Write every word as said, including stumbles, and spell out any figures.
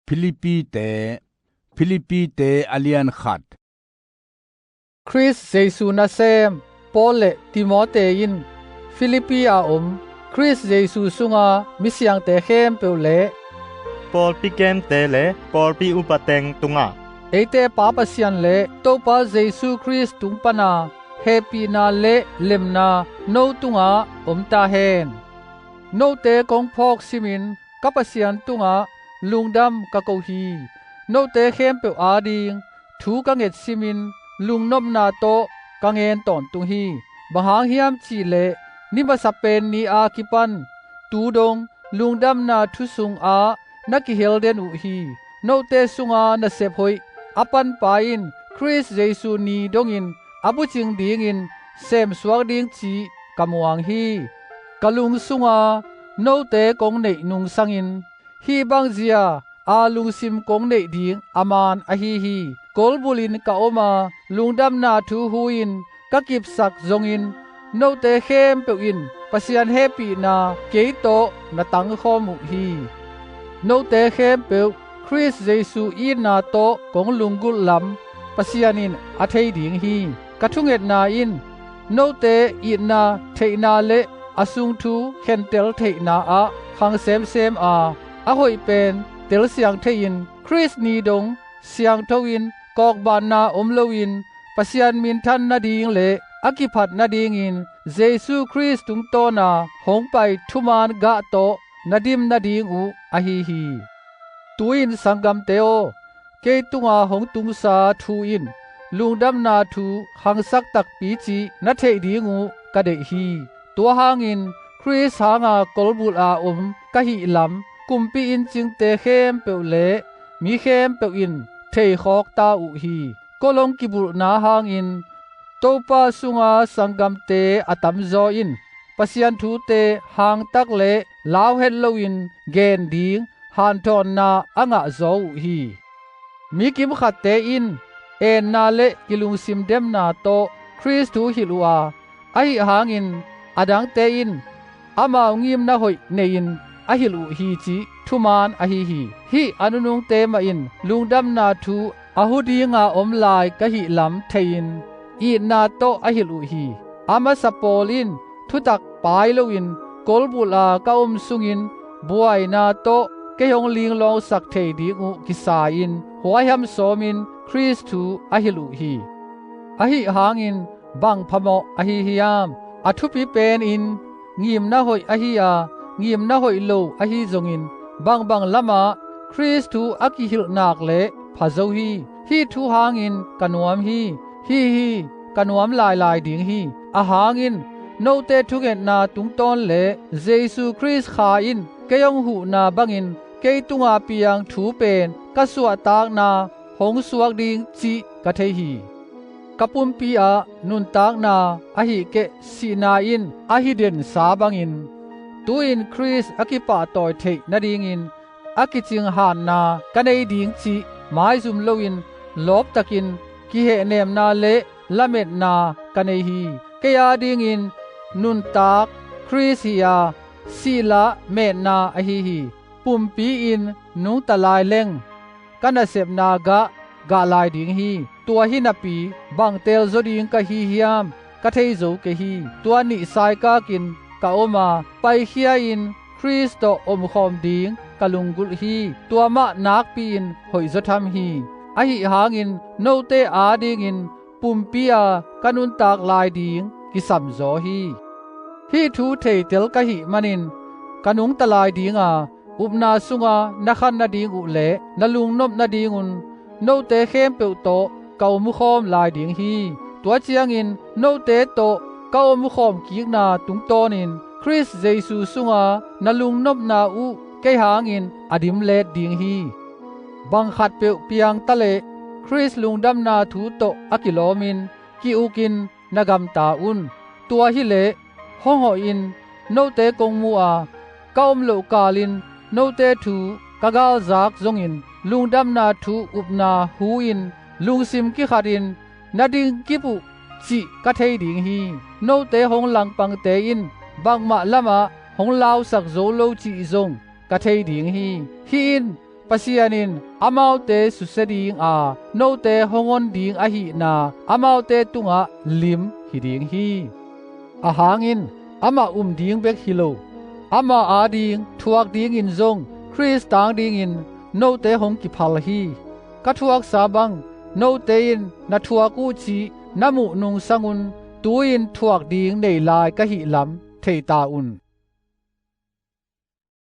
Philippite, Philippite a lian khat. Khrist Jesu nasem Paul le Timote in Filippi a om Khrist Jesu sunga misiangte khempeuh le pawlpi kemte le pawlpi upa teng tungah eite Pa Pasian le Topa Jesu Khrist tung pana hehpihna le lemna no tungah om ta hen. Note kong phawk simin ka Pasian tungah lungdam ka ko hi. Note khempeuh ading thu ka nget simin lungnopna tawh ka ngen tawntung hi. Bang hang hiam cihleh ni masa pen ni a kipan tu dong lungdamna thu sungah na kihel den uh hi. Note sunga nasep hoih a panpa in Khrist Jesu ni dongin a bucing dingin semsuak ding cih ka muang hi. Ka lung sunga note kong neih nung sangin hih bangzia a lungsim kong neih ding a man ahi hi. Kolbulhin ka om a, lungdamna thu hu-in ka kipsak zongin note khempeuh in Pasian hehpihna kei tawh na tangkhawm uh hi. Note khempeuh Khrist Jesu itna tawh kong lunggulh lam Pasian in a thei ding hi. Ka thungetna in note itna theihna le a sung thu khentel theihna ah khang semsem a, a hoih pen telsiang thei-in Khrist ni dong siangtho-in kawkbanna om loin Pasian minthan nading le a kiphat nadingin Jesu Khrist tungtawna hong pai thuman gah tawh na dim nading uh ahi hi. Tu-in sanggamte aw, kei tunga hong tungsa thu in lungdamna thu khangsak takpi cih na theih ding uh ka deih hi. Tua hangin Khrist hanga kolbulh a om ka hih lam kumpi inncingte khempeuh le mi khempeuh in theikhawk ta uh hi. Kolong kibulhna hangin Topa sunga sanggamte a tamzaw in Pasian thute hangtak le lau het loin gen ding hanthawnna a ngahzaw uh hi. Mi kimkhatte in enna le kilungsim demna tawh Khrist thu hilh uh a, ahi hangin adangte in amau ngimna hoih nei-in a hilh uh hi cih thuman ahi hi. Hih a nunungte mah in lungdamna thu a hu dinga om lai ka hih lam thei-in itna tawh a hilh uh hi. A masa pawl in thutak pai loin kolbulh a ka om sungin buaina tawh kei hong linglawngsak thei ding uh kisa-in huaiham sawmin Khrist thu a hilh uh hi. Ahi hangin bang phamawh ahi hiam? A thupi penin ngimna hoih ahi a, ngimna hoih lo ahi zongin bangbang lamah Khrist thu a kihilh nak leh pha zo hi. Hih thu hangin ka nuam hi. Hi hi, ka nuam lailai ding hi. Ahang in note thungetna tungtawn le Jesu Khrist Kha in kei hong huhna bangin kei tunga piang thu pen ka suahtakna hong suak ding cih ka thei hi. Ka pumpi ah nuntakna ahih keh sihna in a hi densa bangin tu-in Khrist a kipahtawi theih nadingin a kicing hanna ka nei ding cih maizum loin lawptakin kihehnemna le lametna ka nei hi. Kei adingin nuntak Khrist hi a, sihlah metna ahi hi. Pumpi-in nungta lai leng ka nasepna gah gah lai ding hi. Tua hi napi bang teelzaw ding ka hi hiam? Ka thei zo kei hi. Tua nih saikakin ka om a, paikhia-in Khrist tawh omkhawm ding ka lunggulh hi. Tua mah nakpi-in hoihzaw tham hi. Ahi hangin note adingin pumpi-a ka nuntak lai ding kisamzaw hi. Hih thu theitel ka hih manin ka nungta lai dinga, upna sunga na khan nading uh le na lungnop nadingun note khempeuh tawh ka omkhawm lai ding hi. Tua ciangin note tawh ka omkhawm kikna tungtawnin Khrist Jesu sunga na lungnopna uh kei hangin a dimlet ding hi. Bang khatpeuh piang taleh Khrist lungdamna thu tawh a kilawmin ki-ukin na gamta un. Tua hileh hong hawhin note kong mu a, ka om loh kalin note thu ka galzak zongin lungdamna thu upna hu-in lungsim kikhatin na dingkip uh cih ka thei ding hi. Note hong langpangte in bangmah lamah hong lausak zo lo cih zong ka thei ding hi. Hih in Pasian in amaute susia dinga note hong on ding ahihna amaute tungah lim hi ding hi. Ahang in amah um ding bek hi lo, ama ading thuak dingin zong Khrist tang dingin note hong kiphal hi. Ka thuaksa bang note in na thuak uh cih na muh nung sangun tu-in thuak ding nei lai ka hih lam thei ta un.